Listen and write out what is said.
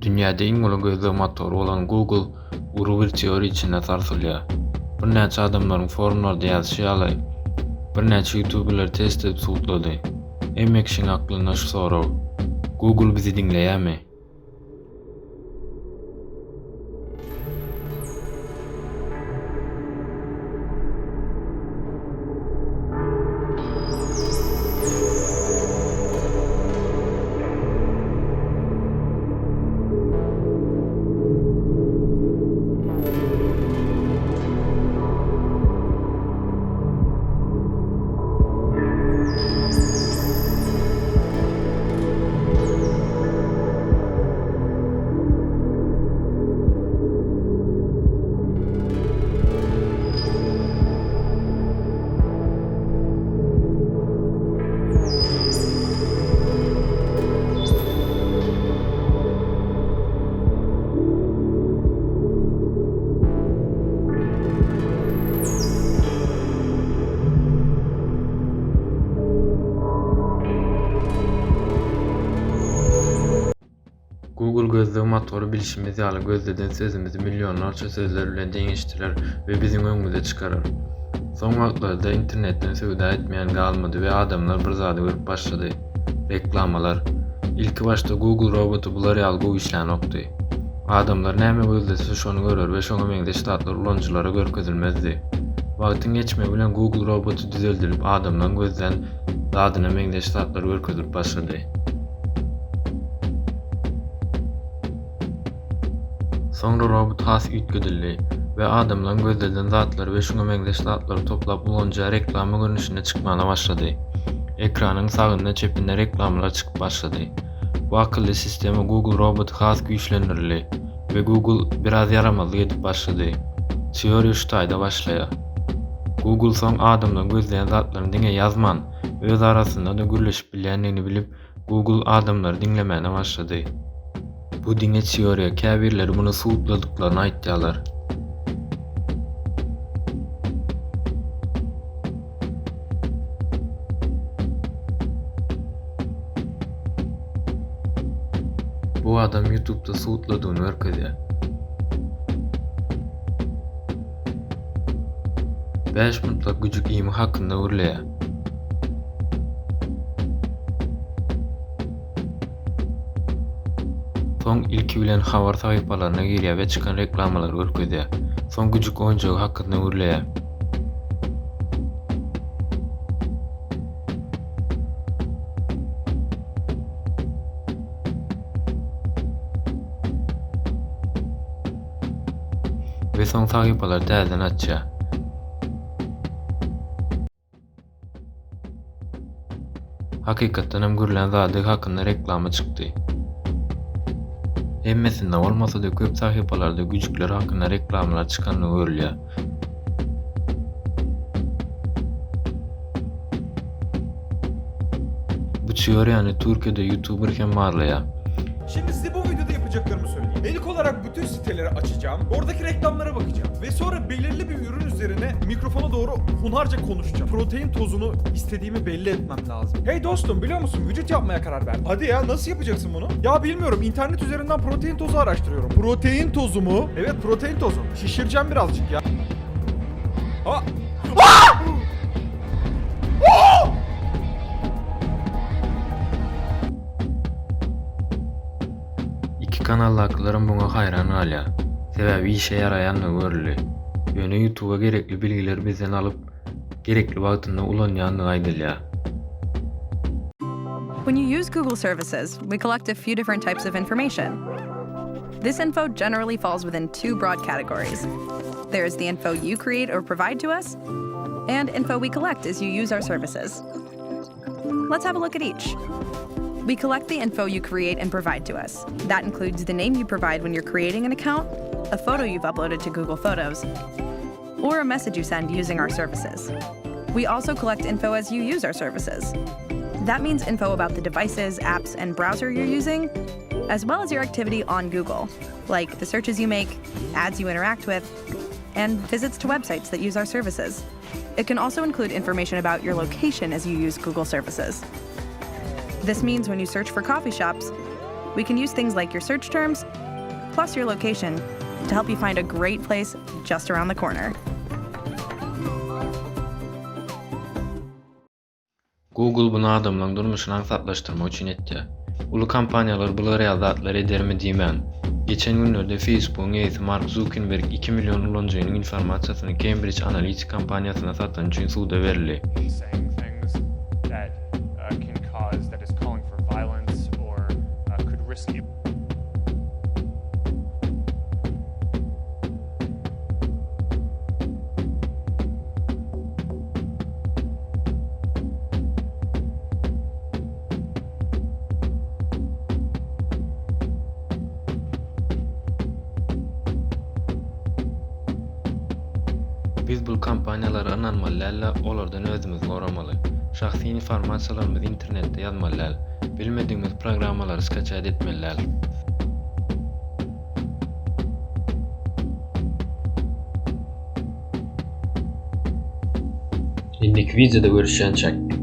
Dünýäde iň uly gözleg motory bolan Google uly bir teoriýa içinde sarsylýar. Birnäçe adamlaryň forumlarda ýazyşy ýaly, birnäçe ýutuberler test edip sutlady. Hemme kişiň aklynda şu sorag, Google bizi diňleýärmi? Google gözleg motory bilşimiz ýaly gözleden sözümizi millionlarça sözler bilen deňeşdirer we biziň öňümize çykarar. Soň wagtlarda internetden söwda etmeýän galmady we adamlar bir zady görüp başlady. Reklamalar. Ilki başda Google roboty bular ýaly gowy işlänokdy. Adamlar näme gözlese şony görer we şoňa meňzeş zatlar ulanyjylara görkezilmezdi. Wagtyň geçmegi bilen Google roboty düzeldilip adamlaryň gözlän zadyna meňzeş zatlar görkezilip başlady. Soňra robot has üýtgedildi we adamlaryň gözleden zatlary we şuňa meňzeş zatlary toplap ulanyja reklama görnüşinde çykmana başlady. Ekranyň sagynda çepinde reklamalar çykyp başlady. Bu akylly sistema Google roboty has güýçlendirildi we Google biraz ýaramazlyk edip başlady. Teoriýa şu taýda başlaýar. Google soň adamlaryň gözleýän zatlaryny diňe ýazman, öz arasynda-da gürleşip bilýändigini bilip, Google adamlary diňlemäne başlady. Bu diňe teoriýa, käbirleri muny subutladyklaryny aýtýarlar. Bu adam YouTube'da subutladygyny görkezýär. 5 mutlak güjük iými hakynda gürleýär. Soň ilki bilen habar sahypalaryna girýär we çykan reklamalary görkezýär. Soň güjük oýunjagy hakynda gürleýär. We soň sahypalary täzeden açýar. Hakykatdan hem gürlän zady hakynda reklama çykdy. Hemmesinde bolmasa-da köp sahypalarda güjükler hakynda reklamalar çykandygy görülýär. Bu teoriýany Türkiýede ýutuber hem barlaýar. Şimdi size bu videoda yapacaklarımı söyleyeyim. İlk olarak bütün siteleri açacağım. Oradaki reklamlara bakacağım. Ve sonra belirli bir ürün üzerine mikrofona doğru hunharca konuşacağım. Protein tozunu istediğimi belli etmem lazım. Hey dostum biliyor musun vücut yapmaya karar verdim. Hadi ya nasıl yapacaksın bunu? Ya bilmiyorum internet üzerinden protein tozu araştırıyorum. Protein tozu mu? Evet protein tozu. Şişireceğim birazcık ya. Ha! Ah! Iki kanaldakylaram muňa haýran galýar. Sebäbi işe ýaraýandygy görüldi. Ýöne ýutuba gerekli bilgileri bizden alyp, gerekli wagtynda ulanýandygy aýdylýar. When you use Google services, we collect a few different types of information. This info generally falls within two broad categories. There is the info you create or provide to us, and info we collect as you use our services. Let's have a look at each. We collect the info you create and provide to us. That includes the name you provide when you're creating an account, a photo you've uploaded to Google Photos, or a message you send using our services. We also collect info as you use our services. That means info about the devices, apps, and browser you're using, as well as your activity on Google, like the searches you make, ads you interact with, and visits to websites that use our services. It can also include information about your location as you use Google services. This means when you search for coffee shops, We can use things like your search terms, plus your location, to help you find a great place just around the corner. Google buny adamlaryň durmuşyny aňsatlaşdyrmak üçin etýär. Uly kompaniýalar bular ýaly zatlar edermi diýmän. Geçen günlerde Facebookyň eýesi Mark Zuckerberg 2 million ulanyjynyň informasiýasyny Cambridge Analytica kompaniýasyna satany üçin suda berildi. saying things that uh, can cause that is calling for violence or uh, could risk Biz bu kompaniýalara ynanmaly däl-de, olardan özümizi goramaly. Şahsy informasiýalarymyzy internetde ýazmaly däl. Bilmedigimiz programmalary skaçat etmeli däl. Indiki wideoda görüşýänçäk.